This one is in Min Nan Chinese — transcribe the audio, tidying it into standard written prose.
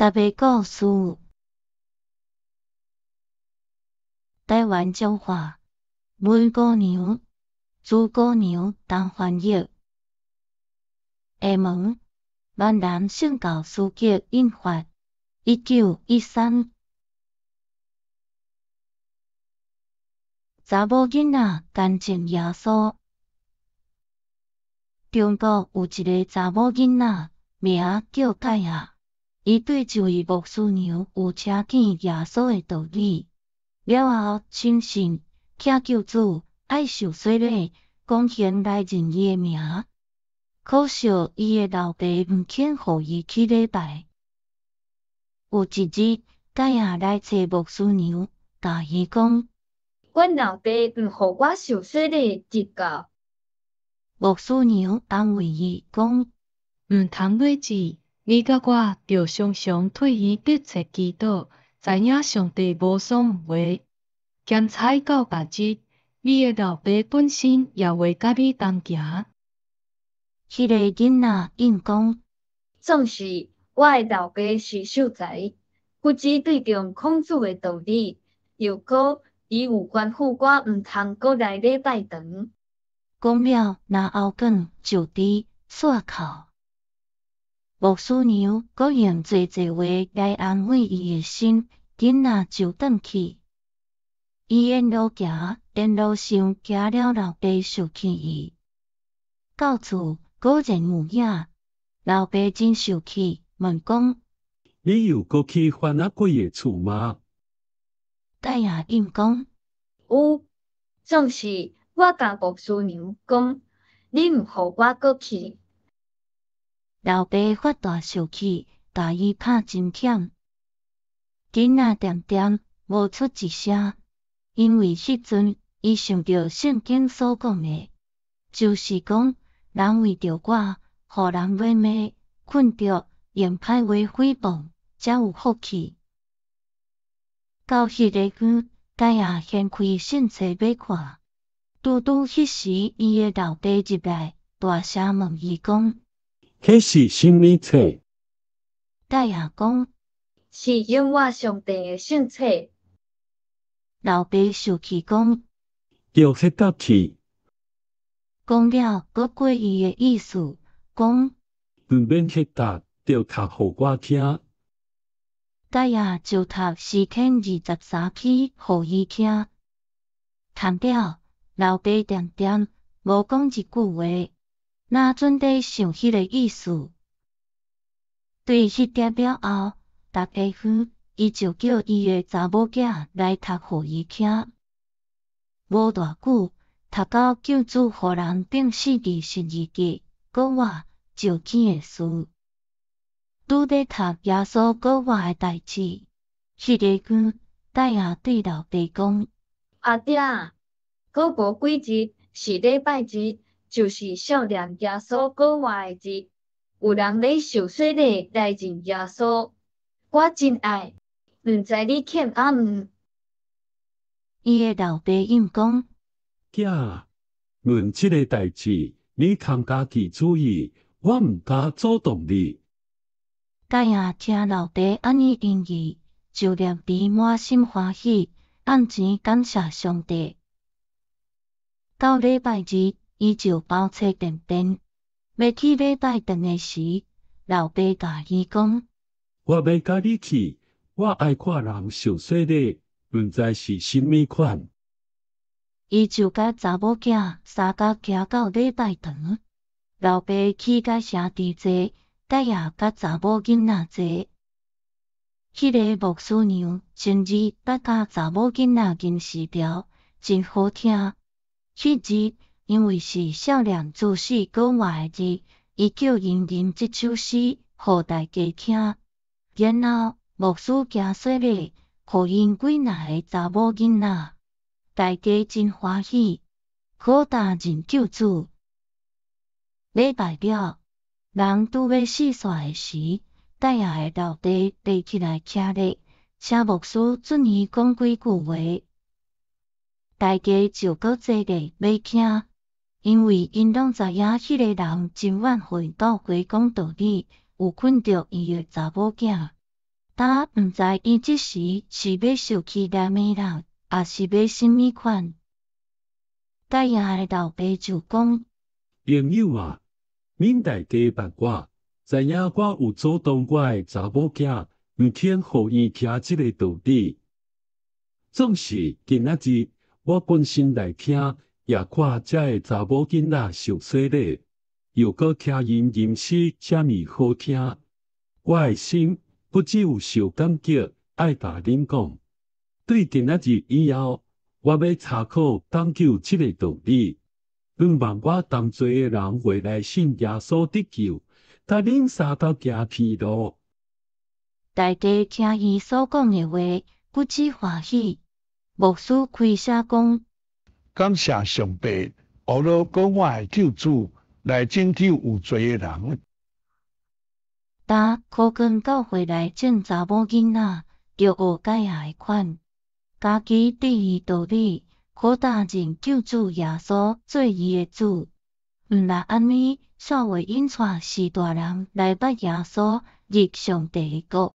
十个故事。台灣彰化，文姑娘、朱姑娘陳翻譯。厦門，閩南聖教書局印發，1913。查某囡仔堅證耶穌。中國有一个查某囡仔，名叫蓋亞。伊對一位牧師娘有聽見耶穌的道理，了後深信，請求主愛受洗禮，公然來認伊的名。可惜伊的老爸毋肯予伊去禮拜。有一日，蓋亞來揣牧師娘，共伊講：阮老爸毋予我受洗禮入教。牧師娘安慰伊講：毋通買志，你佮我著常常替伊迫切祈禱，知影上帝無所毋為。兼采到別日，你的老爸本身也會佮你同行。彼个囡仔應講：總是我的老爸是秀才，不只對著孔子的道理，又閣伊有吩咐我毋通閣來禮拜堂。講了，嚨喉囥就佇煞哭。牧師娘閣用濟濟話來安慰伊的心，囡仔就轉去。伊沿路行，沿路上驚了老爸受氣伊。到厝果然有影，老爸真受氣，問講：你又閣去翻仔幾个厝嗎？蓋亞應講：有，總是我共牧師娘講，你毋予我閣去。老爸發大受氣，共伊拍真忝。囡仔恬恬無出一聲，因為彼陣伊想著聖經所講的，就是講人為著我，予人辱罵、困著、用歹話誹謗，才有福氣。到彼个昏，蓋亞掀開聖冊欲看，拄拄彼時，伊的老爸入來，大聲問伊講：彼是啥物冊？蓋亞講：是永活上帝的聖冊。老爸受氣講：叫彼搭去。講了，閣過伊的意思，講：毋免彼搭，著讀予我聽。蓋亞就讀詩篇23篇予伊聽。讀了，老爸恬恬無講一句話，若準咧想彼个意思。對彼點了後，逐下昏，伊就叫伊的查某囝來讀予伊聽。無偌久，讀到救主予人釘死佇十字架，閣活就起的事。拄咧讀耶穌閣活的代誌，彼個昏，蓋亞對老爸講：阿爹，閣無幾日是禮拜日，就是少年耶穌閣活的日。有人咧受洗禮來認耶穌，我真愛，毋知你肯抑毋？伊的老爸應講：囝，論這个代誌，你空家己主意，我毋敢阻擋你。蓋亞聽老爸按呢應伊，就掠佇滿心歡喜，按錢感謝上帝。到禮拜日，伊就包冊便便，欲去禮拜堂的時，老爸共伊講：我欲佮你去，我愛看人受洗禮，毋知是啥物款。伊就佮查某囝相佮行到禮拜堂，老爸去佮兄弟坐，蓋亞佮查某囡仔坐。彼个牧師娘終日捌佮查某囡仔吟詩條，真好聽。彼日因為是少年主死閣活的日，伊叫𪜶吟這首詩予大家聽。然後牧師行洗禮，予𪜶幾若个查某囡仔，大家真歡喜，好擔認救主。禮拜了，人拄欲四散的時，蓋亞的老爸爬起來徛咧，請牧師准伊講幾句話。大家就閣坐咧欲聽，因為𪜶攏知影彼个人真願予教會講道理，有困著伊的查某囝。焦毋知伊這時是欲受氣念的人，抑是欲啥物款。蓋亞的老爸就講：朋友啊，恁大家捌我，知影我有阻擋我的查某囝，毋肯予伊聽這个道理。總是今仔日，我本身來聽，也看遮个查某囡仔受洗禮，又閣聽𪜶吟詩遮爾好聽，我的心不只有受感激，愛共恁講。對今仔日以後，我欲查考講究這个道理，盼望我同齊的人會來信耶穌得救，共恁相鬥行天路。大家聽伊所講的話，不止歡喜。牧師開聲講：感謝上帝，予了閣我的救主來拯救有罪的人。焦可見教會內眾查某囡仔，著學蓋亞的款，家己對伊道理，苦擔認救主耶穌做伊的主。毋若按呢，煞會引帶序大人來捌耶穌入上帝的國。